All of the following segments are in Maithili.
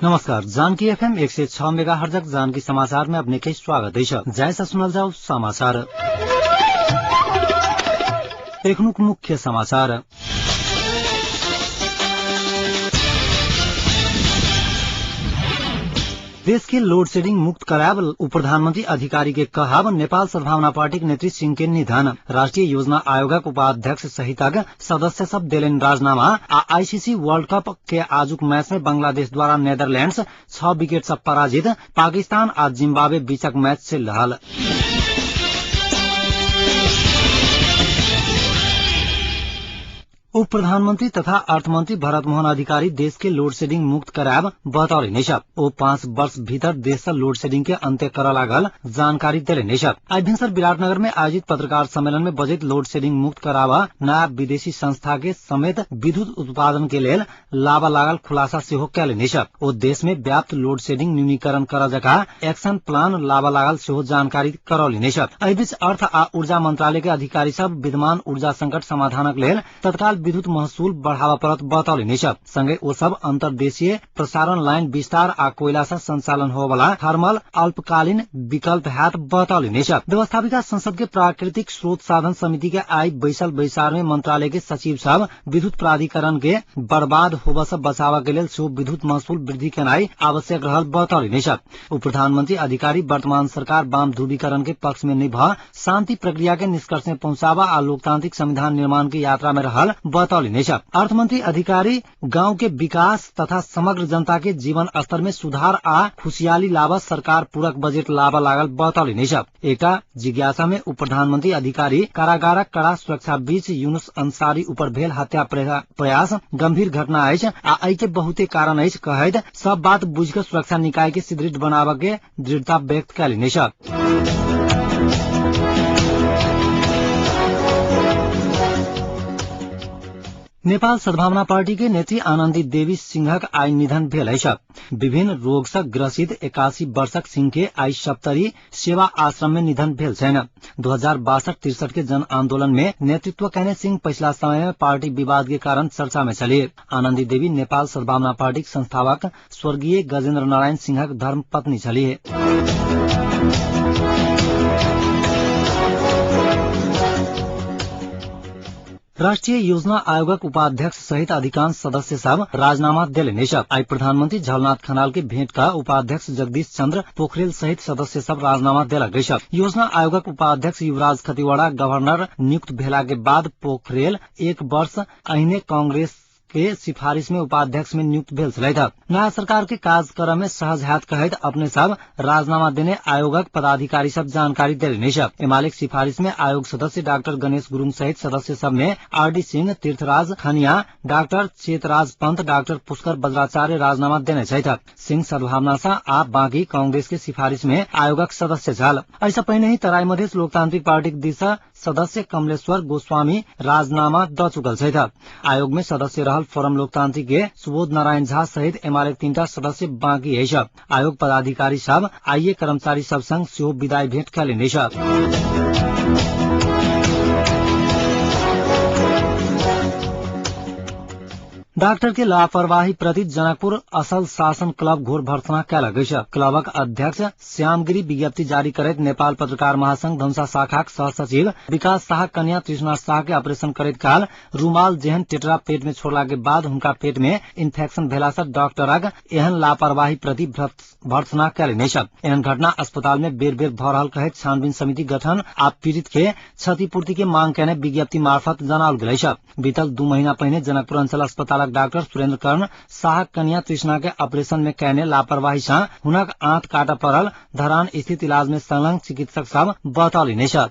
नमस्कार, जानकी एफएम 106 मेगाहर्जक जानकी समाचार में अपने के स्वागत है। जैसा सुनल जाओ समाचार। एखनुक मुख्य समाचार। देश के लोड शेडिंग मुक्त कराब उप प्रधानमंत्री अधिकारी के कहब। नेपाल सद्भावना पार्टी के नेत्री सिंह के निधन। राष्ट्रीय योजना आयोगक उपाध्यक्ष सहितक सदस्य सब देलनि राजीनामा। आ आईसीसी वर्ल्ड कप के आजुक मैच में बांग्लादेश द्वारा नेदरलैंड्स 6 विकेट से पराजित। पाकिस्तान आ जिम्बाब्वे बीचक मैच चलि रहल। उप प्रधानमंत्री तथा अर्थमंत्री भरत मोहन अधिकारी देश के लोड शेडिंग मुक्त कराब बतौलनि अछि। ओ 5 वर्ष भीतर देश से लोड शेडिंग के अंत्य करऽ लागल जानकारी देलनि अछि। आइ भिनसर विराटनगर में आयोजित पत्रकार सम्मेलन में बजैत लोड शेडिंग मुक्त कराबऽ नया विदेशी संस्था के समेत विद्युत उत्पादन के लेल लाबऽ लागल खुलासा सेहो कयलनि अछि। ओ देश में व्याप्त लोड शेडिंग न्यूनीकरण करऽ जकाँ एक्शन प्लान लाबऽ लागल सेहो जानकारी करौलनि अछि। एहि बीच अर्थ आ ऊर्जा मंत्रालय के अधिकारी सब विद्यमान ऊर्जा संकट समाधानक लेल तत्काल विद्युत महसूल बढ़ावा पड़त बतौलनि अछि। संगे ओ सब अंतर्देशीय प्रसारण लाइन विस्तार आ कोयला से संचालन होवला थर्मल अल्पकालीन विकल्प हैत बतौलनि अछि। व्यवस्थापिका संसद के प्राकृतिक स्रोत साधन समिति के आइ बैसल बैसार में मंत्रालय के सचिव सब विद्युत प्राधिकरण के बर्बाद होबऽ से बचावऽ के लेल सेहो विद्युत महसूल वृद्धि केनाइ आवश्यक रहल बतौलनि अछि। उप प्रधानमंत्री अधिकारी वर्तमान सरकार वाम ध्रुवीकरण के पक्ष में नहि भऽ शांति प्रक्रिया के निष्कर्ष में पहुंचाबा आ लोकतांत्रिक संविधान निर्माण के यात्रा में रहल बतौलनि अछि। अर्थमंत्री अधिकारी गांव के विकास तथा समग्र जनता के जीवन स्तर में सुधार आ खुशहाली लाबऽ सरकार पूरक बजट लाबऽ लागल बतौलनि अछि। एकटा जिज्ञासा में उप प्रधानमंत्री अधिकारी कारागारक कड़ा सुरक्षा बीच यूनुस अंसारी ऊपर भेल हत्या प्रयास गंभीर घटना अछि आ एहि के बहुते कारण अछि कहैत सब बात बुझि कऽ सुरक्षा निकाय के सुदृढ़ बनाबऽ के दृढ़ता व्यक्त कयलनि अछि। नेपाल सद्भावना पार्टी के नेत्री आनन्दी देवी सिंहक आइ निधन भेल अछि। विभिन्न रोग से ग्रसित 81 वर्षक सिंह के आइ सप्तरी सेवा आश्रम में निधन भेल छनि। 2062-63 के जन आंदोलन में नेतृत्व कयने सिंह पछिला समय में पार्टी विवाद के कारण चर्चा में छलीह। आनन्दी देवी नेपाल सद्भावना पार्टीक संस्थापक स्वर्गीय गजेन्द्र नारायण सिंहक धर्म पत्नी छलीह। राष्ट्रीय योजना आयोगक उपाध्यक्ष सहित अधिकांश सदस्य सब राजीनामा देलनि अछि। आइ प्रधानमंत्री झलनाथ खनाल के भेंट कऽ उपाध्यक्ष जगदीश चंद्र पोखरेल सहित सदस्य सब राजीनामा देलक अछि। योजना आयोगक उपाध्यक्ष युवराज खतिवड़ा गवर्नर नियुक्त भेला के बाद पोखरेल 1 वर्ष अहिने कांग्रेस के सिफारिश में उपाध्यक्ष में नियुक्त भेल छलथि। नया सरकार के काज करऽ में सहज हैत कहैत अपने सब राजीनामा देने आयोगक पदाधिकारी सब जानकारी देलनि अछि। एमालेक सिफारिश में आयोग सदस्य डॉक्टर गणेश गुरुङ सहित सदस्य सब में R D Singh, Tirtharaj Khaniya, doctor Chetraj Pant, doctor Pushkar Bajracharya राजीनामा देने छथि। सिंह सद्भावना सँ आ बाँकी कांग्रेस के सिफारिश में आयोगक सदस्य छल। एहिसँ पहिने ही तराई मधेश लोकतांत्रिक पार्टीक दिस सदस्य कमलेश्वर गोस्वामी राजीनामा द चुकल छथि। आयोग में सदस्य रहल फोरम लोकतांत्रिक के सुबोध नारायण झा सहित एमाले 3टा सदस्य बाँकी अछि। आयोग पदाधिकारी सब आइए कर्मचारी सब संग सेहो विदाई भेंट कयलनि अछि। डॉक्टर के लापरवाही प्रति जनकपुर असल शासन क्लब घोर भर्त्सना कयलक अछि। क्लबक अध्यक्ष श्यामगिरी विज्ञप्ति जारी करैत नेपाल पत्रकार महासंघ धनुषा शाखाक सह सचिव विकास शाह कन्या तृष्णा शाह के ऑपरेशन करैत काल रुमाल जेहन टेटरा पेट में छोड़ला के बाद हुनका पेट में इन्फेक्शन भेला से डॉक्टरक एहन लापरवाही प्रति भर्त्सना कयलनि अछि। एहन घटना अस्पताल में बेर बेर भऽ रहल कहैत छानबीन समिति गठन आ पीड़ित के क्षतिपूर्ति के मांग कयने विज्ञप्ति मार्फत जनाओल गेल अछि। बीतल 2 महीना पहिने जनकपुर अंचल अस्पतालक डॉक्टर सुरेंद्र कर्ण शाहक कन्या तृष्णा के ऑपरेशन में कयने लापरवाही सँ हुनक आंत काटऽ पड़ल धरान स्थित इलाज में संलग्न चिकित्सक सब बतौलनि अछि।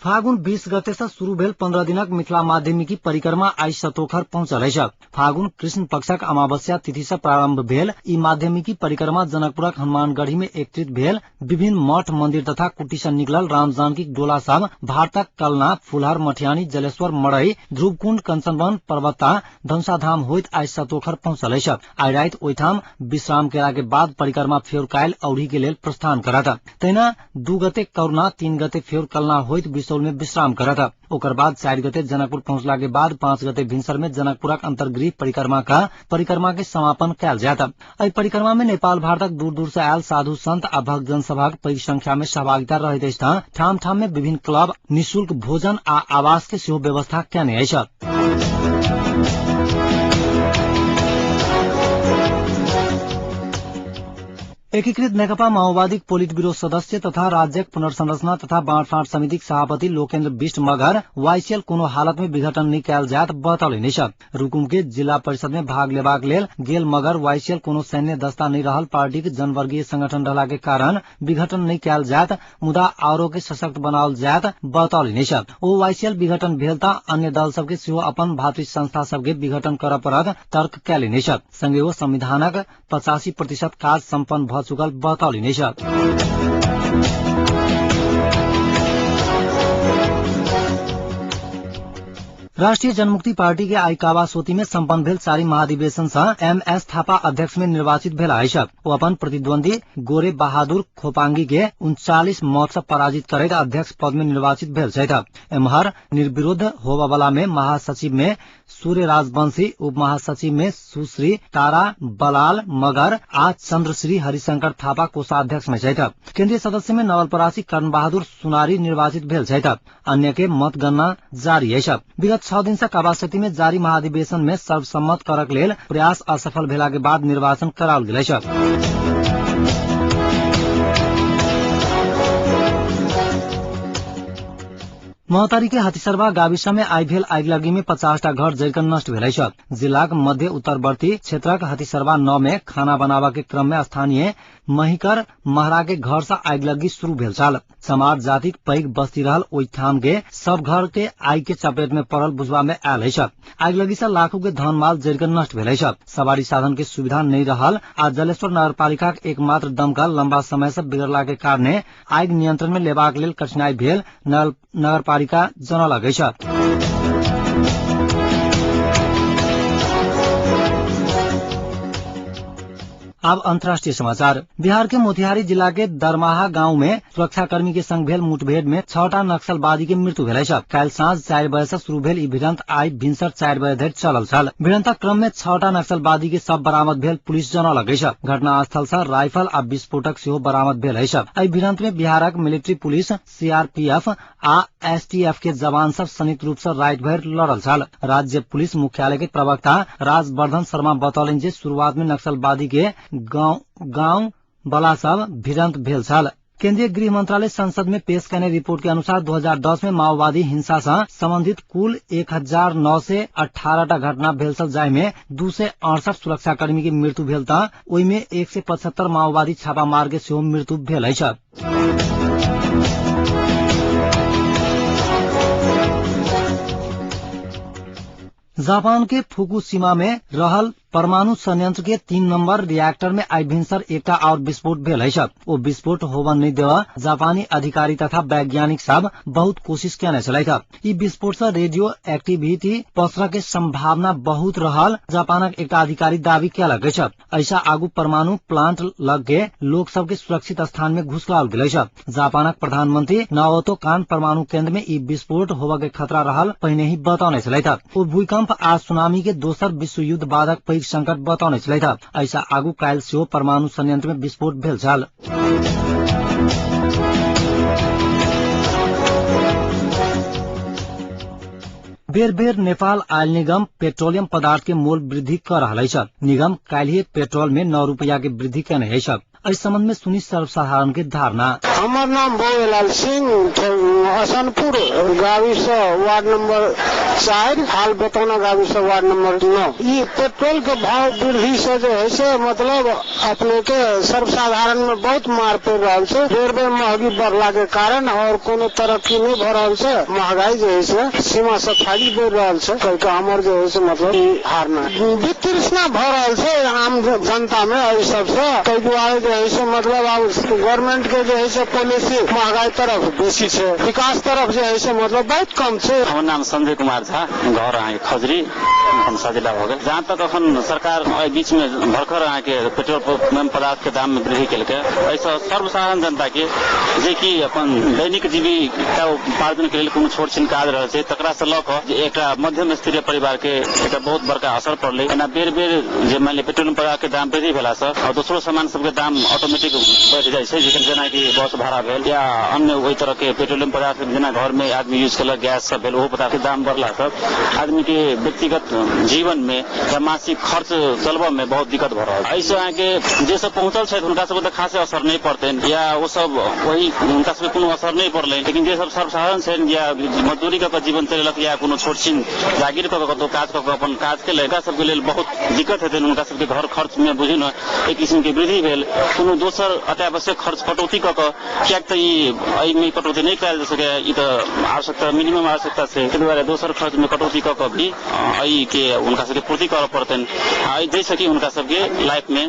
फागुन 20 गते से शुरू भेल 15 दिनक मिथिला माध्यमिकी परिक्रमा आइ सतोखर पहुंचल अछि। फागुन कृष्ण पक्षक अमावस्या तिथि से प्रारंभ भेल ई माध्यमिकी परिक्रमा जनकपुरक हनुमानगढ़ी में एकत्रित भेल विभिन्न मठ मंदिर तथा कुटी से निकलल राम जानकीक डोला सब भारतक कलना, फुलहर, मठियानी, जलेश्वर, मड़ई, ध्रुवकुंड, कंचनवन, पर्वता, धनुषाधाम होइत आइ सतोखर पहुंचल अछि। आइ राति ओहिठाम विश्राम केला के बाद परिक्रमा फेर काल्हि औढ़ी के लेल प्रस्थान करत। तहिना 2 गते करुणा, 3 गते फेर कलना होइत बिसौरी रक्सौल में विश्राम करत। ओकर बाद 4 गते जनकपुर पहुंचला के बाद 5 गते भिनसर में जनकपुरक अंतर्गृह परिक्रमा का परिक्रमा के समापन कयल जायत। एहि परिक्रमा में नेपाल भारतक दूर दूर से आयल साधु संत आ भक्तजन सभक पैघ संख्या में सहभागिता रहैत अछि। ठाम ठाम में विभिन्न क्लब निशुल्क भोजन आ आवास के सेहो व्यवस्था कयने अछि। एकीकृत नेकपा माओवादीक पोलिट ब्यूरो सदस्य तथा राज्यक पुनर्संरचना तथा बाँडफाँड समितिक सभापति लोकेन्द्र विष्ट मगर वाईसीएल कोनो हालत में विघटन नहि कयल जायत बतौलनि अछि। रुकुम के जिला परिषद में भाग लेबाक लेल गेल मगर वाईसीएल कोनो सैन्य दस्ता नहि रहल पार्टीक जनवर्गीय संगठन रहला के कारण विघटन नहि कयल जायत, मुदा आरो के सशक्त बनाओल जायत बतौलनि अछि। ओ वाईसीएल विघटन भेल त अन्य दल सबके सेहो अपन भातृ संस्था सबके विघटन करऽ पड़त तर्क कयलनि अछि। संगे ओ संविधानक 85% काज सम्पन्न भऽ चुकल बतौलनि अछि। राष्ट्रीय जनमुक्ति पार्टी के आई कावासोती में सम्पन्न भेल चारि महाधिवेशन सँ एम एस थापा अध्यक्ष में निर्वाचित भेला अछि। ओ अपन प्रतिद्वंदी गोरे बहादुर खोपांगी के 39 मत सँ पराजित करैत अध्यक्ष पद में निर्वाचित भेल छथि। एम्हर निर्विरोध होबय वाला में महासचिव में सूर्य राजवंशी, उप महासचिव में सुश्री तारा बलाल मगर आ चंद्रश्री हरिशंकर थापा कोषाध्यक्ष में छथि। केंद्रीय सदस्य में नवलपरासी कर्ण बहादुर सुनारी निर्वाचित भेल छथि। अन्य के मतगणना जारी अछि। विगत 6 दिन से कावासती में जारी महाधिवेशन में सर्वसम्मत करक लेल प्रयास असफल भेला के बाद निर्वाचन कराओल गेल अछि। महोत्तरी के हथिसरवा गाविस में आई भेल आगिलगी में 50 टा घर जरिकऽ नष्ट भेल अछि। जिलाक मध्य उत्तरवर्ती क्षेत्रक हथिसरवा 9 में खाना बनाबऽ के क्रम में स्थानीय महिकर महरा के घर से आगिलगी शुरू भेल छल। चमार जातिक पैघ बस्ती रहल ओहि ठाम के सब घर के आगि के चपेट में पड़ल बुझबा में आयल अछि। आगिलगी से लाखों के धन माल जरिकऽ नष्ट भेल अछि। सवारी साधन के सुविधा नहीं रहल आ जलेश्वर नगरपालिका के एकमात्र दमकल लंबा समय से बिगड़ला के कारणे आगि नियंत्रण में लेबाक लेल कठिनाई भेल नगरपालिका जनौलक अछि। अब अंतर्राष्ट्रीय समाचार। बिहार के मोतिहारी जिला के दरमाहा गांव में सुरक्षाकर्मी के संग भेल मुठभेड़ में 6टा नक्सलवादी के मृत्यु भेल अछि। काल्हि साँझ 4 बजे से शुरू भेल ई भिड़ंत आई भिनसर 4 बजे धरि चलल छल। भिड़ंतक क्रम में 6टा नक्सलवादी के शव बरामद भेल पुलिस जनौलक अछि। घटनास्थल से राइफल आ विस्फोटक सेहो बरामद भेल अछि। एहि भिड़ंत में बिहारक मिलिट्री पुलिस, सीआरपीएफ आ एसटीएफ के जवान सब संयुक्त रूप से राति भरि लड़ल छल। राज्य पुलिस मुख्यालय के प्रवक्ता राजवर्धन शर्मा बतौलनि जे शुरुआत में नक्सलवादी के गांव वाला सब भिड़ंत भेल छल। केंद्रीय गृह मंत्रालय संसद में पेश कयने रिपोर्ट के अनुसार 2010 में माओवादी हिंसा से संबंधित कुल 1918 टा घटना भेल छल, जाहि में 268 सुरक्षाकर्मी के मृत्यु भेल त ओहि में 175 माओवादी छापामार के सेहो मृत्यु भेल अछि। जापान के फुकुशिमा में रहल परमाणु संयंत्र के 3 नंबर रिएक्टर में आई भिनसर एकटा और विस्फोट भेल अछि। ओ विस्फोट होबऽ नहि देबऽ जापानी अधिकारी तथा वैज्ञानिक सब बहुत कोशिश केने छलथि। ई विस्फोट से रेडियो एक्टिविटी पसरऽ के संभावना बहुत रहल जापानक एकटा अधिकारी दावी केलक अछि। ऐसा आगू परमाणु प्लांट लग के लोक सब के सुरक्षित स्थान में घुसलाओल गेल अछि। जापानक प्रधानमंत्री नाओतो कान परमाणु केंद्र में ई विस्फोट होबऽ के खतरा रहल पहिने ही बतौने छलथि। ओ भूकंप आ सुनामी के दोसर विश्व युद्ध बादक पैघ संकट बतौने छलथि। ऐसा आगू काल्हि सेहो परमाणु संयंत्र में विस्फोट भेल छल। बेर बेर नेपाल आयल निगम पेट्रोलियम पदार्थ के मोल वृद्धि कर रहल अछि। निगम काल्हि पेट्रोल में 9 रुपया के वृद्धि केने अछि। एहि संबंध में सुनी सर्वसाधारण के धारणा। हमर नाम बौएलाल सिंह, हसनपुर गावी से वार्ड नंबर 4, हाल बेतौना गावी से वार्ड नंबर 9। ई पेट्रोल के भाव वृद्धि से जे है से मतलब अपने के सर्वसाधारण में बहुत मार पड़ रहल छै। बेर बेर महगी बढ़ला के कारण और कोनो तरक्की नहीं भऽ रहल छै। महगाई जे है से सीमा से फाइल बढ़ रहल छै। कहि हमर जे है से मतलब ई हारना वितृष्णा भऽ रहल छै आम जनता में एहि सबसे। ताहि दुआरे जे है से मतलब आब गवर्नमेंट के जे है से पॉलिसी महंगाई तरफ बेसी छै, विकास तरफ जे है से मतलब बहुत कम छै। हमर नाम संजय कुमार झा, घर अहाँके खजरी, धनुषा जिला भऽ गेल। जहाँ तक अखन सरकार एहि बीच मे भरखर अहाँके पेट्रोल पदार्थ के दाम मे वृद्धि केलकै, एहिसँ सर्वसाधारण जनता के जेकि अपन दैनिक जीविका उपार्जन के लेल कोनो छोट छिन काज रहल छै, तकरा से लऽ कऽ जे एकटा मध्यम स्तरीय परिवार के एकटा बहुत बड़का असर पड़लै। एना बेर बेर जे मानि लिअ पेट्रोल पदार्थ के दाम वृद्धि भेलासँ आओर दोसरो सामान सबके दाम ऑटोमेटिक बढ़ि जाइ छै, जेनाकि बस भाड़ा भेल या अन्य ओहि तरह के पेट्रोलियम पदार्थ जेना घर मे आदमी यूज केलक, गैस सब भेल, ओहो पदार्थ के दाम बढ़लासँ आदमी के व्यक्तिगत जीवन मे या मासिक खर्च चलबऽ मे बहुत दिक्कत भऽ रहल छै। एहिसँ अहाँके जे सब पहुँचल छथि हुनका सबके तऽ खासे असर नहि पड़तनि या ओ सब ओहि हुनका सबके कोनो असर नहि पड़लनि, लेकिन जे सब सर्वसाधारण छनि या मजदूरी कऽ कऽ जीवन चलेलक या कोनो छोट छिन जागीर कऽ कऽ कतहु काज कऽ कऽ अपन काज केलनि, हुनका सबके लेल बहुत दिक्कत हेतनि। हुनका सबके घर खर्च मे बुझू ने एक किसिम के वृद्धि भेल, कोनो दोसर अत्यावश्यक खर्च कटौती कऽ कऽ, किएक तऽ ई एहिमे कटौती नहि कयल जा सकैए, ई तऽ आवश्यकता मिनिमम आवश्यकता छै, ताहि दुआरे दोसर खर्च मे कटौती कऽ कऽ भी एहिके हुनका सबके पूर्ति करऽ पड़तनि, आ जाहिसँ कि हुनका सबके लाइफ मे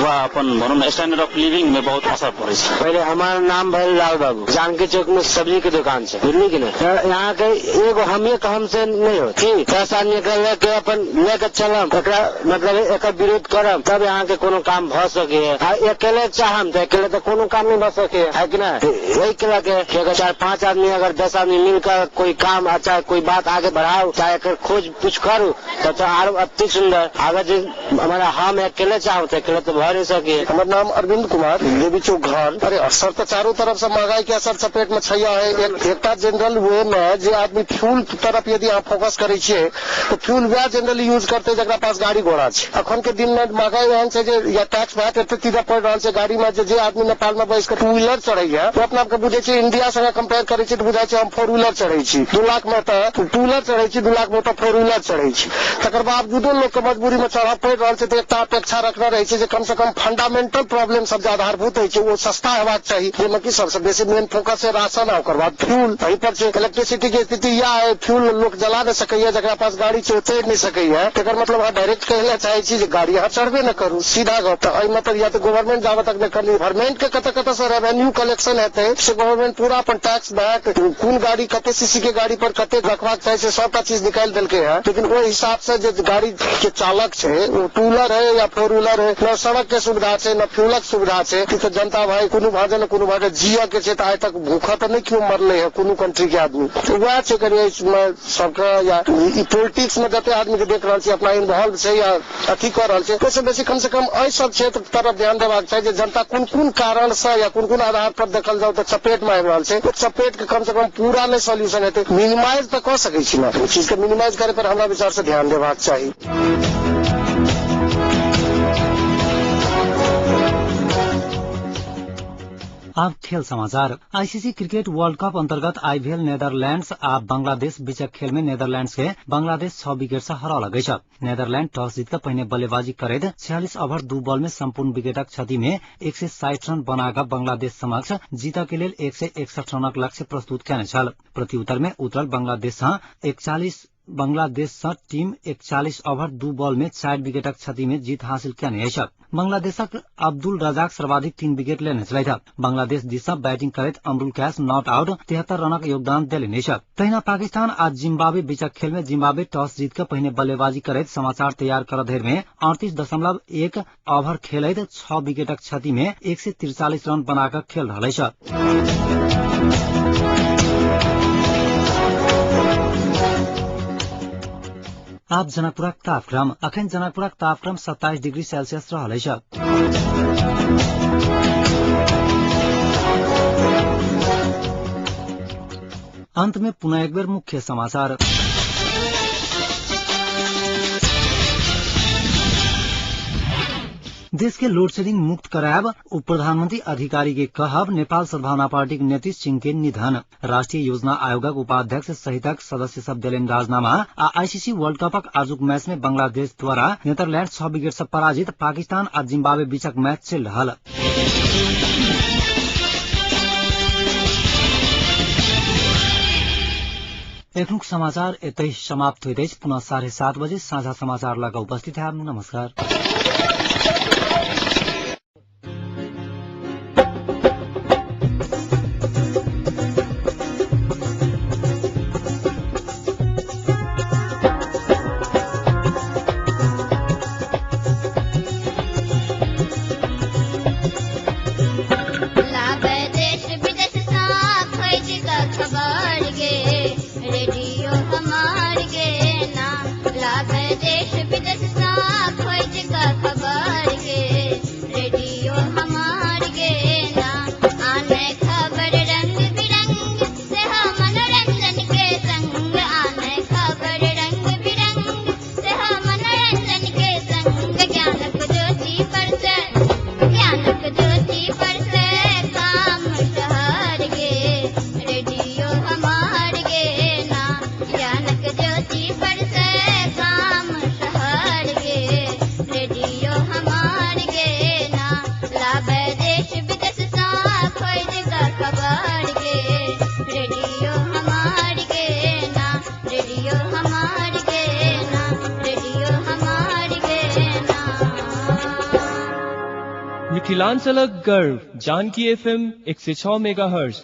वा अपन भनू ने स्टैंडर्ड ऑफ लिविंग मे बहुत असर पड़ै छै। पहिले हमार नाम भेल लाल बाबू, जानकी चौक में सब्जी के दुकान छै, बुझली कि नहीं। यहाँ के एगो हमें कहम से नहीं हो कि 10 आदमी के लेके अपन लेके चलम, एकरा मतलब एकर विरोध करम तब यहाँ के कोनो काम भ सके है। आ अकेले चाहम तो अकेले तो कोनो काम नहीं भ सके है कि नहीं। यही के लके कि अगर 4-5 आदमी अगर 10 आदमी मिलकर कोई काम चाहे कोई बात आगे बढ़ाओ चाहे एकर खोज पूछ करू तब तो आरो अति सुंदर। अगर जे हमारा हम अकेले चाहो तो अकेले तो भर नहीं सके। हमर नाम अरविंद कुमार, देवी चौक घर। अरे असर तो चारों तरफ से महंगाई के असर चपेट में छैया है। एकटा जनरल वे में जे आदमी फ्यूल तरफ यदि अहाँ फोकस करै छियै तो फ्यूल वएह जनरली यूज करते जकरा पास गाड़ी घोड़ा छै। अखन के दिन में महंगाई एहन छै जे या टैक्स भैट एते तीरा पड़ि रहल छै गाड़ी में जे आदमी नेपाल में बैस के टू व्हीलर चढ़ैया ओ अपना आपके बुझै छै इंडिया संगे कंपेयर करै छै तऽ बुझाइ छै हम फोर व्हीलर चढ़ै छी, 2 लाख में तऽ टू व्हीलर चढ़ै छी, 2 लाख में तऽ फोर व्हीलर चढ़ै छी। तकर बावजूदो लोक के मजबूरी में चढ़ऽ पड़ि रहल छै। तऽ एकटा अपेक्षा रखने रहै छै जे कम से कम फंडामेंटल प्रॉब्लम सब जे आधारभूत होइ छै ओ सस्ता हेबाक चाही, जाहिमे कि सबसे बेसी मेन फोकस है राशन आ ओकर बाद फ्यूल। एहि पर छै इलेक्ट्रिसिटी के स्थिति इएह है, फ्यूल लोक जला नहि सकैया, जकरा पास गाड़ी छै ओ चढ़ि नहि सकैया। तकर मतलब अहाँ डायरेक्ट कहै लए चाहै छी जे गाड़ी अहाँ चढ़बे नहि करू, सीधा गप। तऽ एहिमे तऽ या तऽ गवर्नमेंट जाबे तक नहि करली, गवर्नमेंट के कतऽ कतऽ से रेवेन्यू कलेक्शन हेतै से गवर्नमेंट पूरा अपन टैक्स बैक कोन गाड़ी कते सीसी के गाड़ी पर कते रखबाक चाही से सबटा चीज निकालि देलकै है। लेकिन ओहि हिसाब से जे गाड़ी के चालक छै ओ टू व्हीलर है या फोर व्हीलर है, न सड़क के सुविधा छै न फ्यूलक सुविधा छै। तऽ जनता भाई कोनो भाजे न कोनो भाजे जियऽ के छै तऽ आइ तक भूखा तऽ नहि केओ मरलै है कोनो कंट्री के आदमी। तऽ वएह छै कनि एहिमे सबके या ई पॉलिटिक्स में जते आदमी के देख रहल छी अपना इन्वॉल्व छै या अथी कऽ रहल छै, ओहिसँ बेसी कम से कम एहि सब क्षेत्र तरफ ध्यान देबाक चाही जे जनता कोन कोन कारण से या कोन कोन आधार पर देखल जाउ तऽ चपेट में आबि रहल छै। ओ चपेट के कम से कम पूरा नहि सॉल्यूशन हेतै, मिनिमाइज तऽ कऽ सकै छी ने। ओहि चीज के मिनिमाइज करे पर हमरा विचार से ध्यान देबाक चाही। आब खेल समाचार। आईसीसी क्रिकेट वर्ल्ड कप अंतर्गत आई भेल नेदरलैंड्स आ बांग्लादेश बीचक खेल में नेदरलैंड्स के बांग्लादेश 6 विकेट से हरौलक अछि। नेदरलैंड टॉस जीत कऽ पहिने बल्लेबाजी करैत 46 ओभर 2 बॉल में संपूर्ण विकेटक क्षति में 160 रन बना कऽ बांग्लादेश समक्ष जीत के लेल 161 रनक लक्ष्य प्रस्तुत केने छल। प्रत्युत्तर में उतरल बांग्लादेश सँ टीम 41 ओभर 2 बॉल में 4 विकेटक क्षति में जीत हासिल केने अछि। बांग्लादेशक अब्दुल रजाक सर्वाधिक 3 विकेट लेने छलथि। बांग्लादेश दिस सँ बैटिंग करैत अमरुल कैस not out 73 रनक योगदान देलनि अछि। तहिना पाकिस्तान आ जिम्बाब्वे बीचक खेल में जिम्बाब्वे टॉस जीत कऽ पहिने बल्लेबाजी करैत समाचार तैयार करऽ धरि में 38.1 ओभर खेलैत 6 विकेटक क्षति में 143 रन बना कऽ खेल रहल अछि। आब जनकपुरक तापक्रम। अखन जनकपुरक तापक्रम 27 डिग्री सेल्सियस रहल अछि। अंत में पुनः एक बेर मुख्य समाचार। देश के लोड शेडिंग मुक्त करायब उप प्रधानमंत्री अधिकारी के कहब। नेपाल सद्भावना पार्टी के नीतीश सिंह के निधन। राष्ट्रीय योजना आयोगक उपाध्यक्ष सहितक सदस्य सब देलनि राजीनामा। आ आईसीसी वर्ल्ड कपक आजुक मैच में बांग्लादेश द्वारा नेदरलैंड 6 विकेट से पराजित। पाकिस्तान आ जिम्बाब्वे बीचक मैच चलि रहल। एखनुक समाचार एतै समाप्त होइत अछि। पुनः 7:30 बजे साझा समाचार लऽ कऽ उपस्थित हैब। नमस्कार। मिथिलांचलक गर्व जानकी एफएम 106 मेगाहर्ट्ज।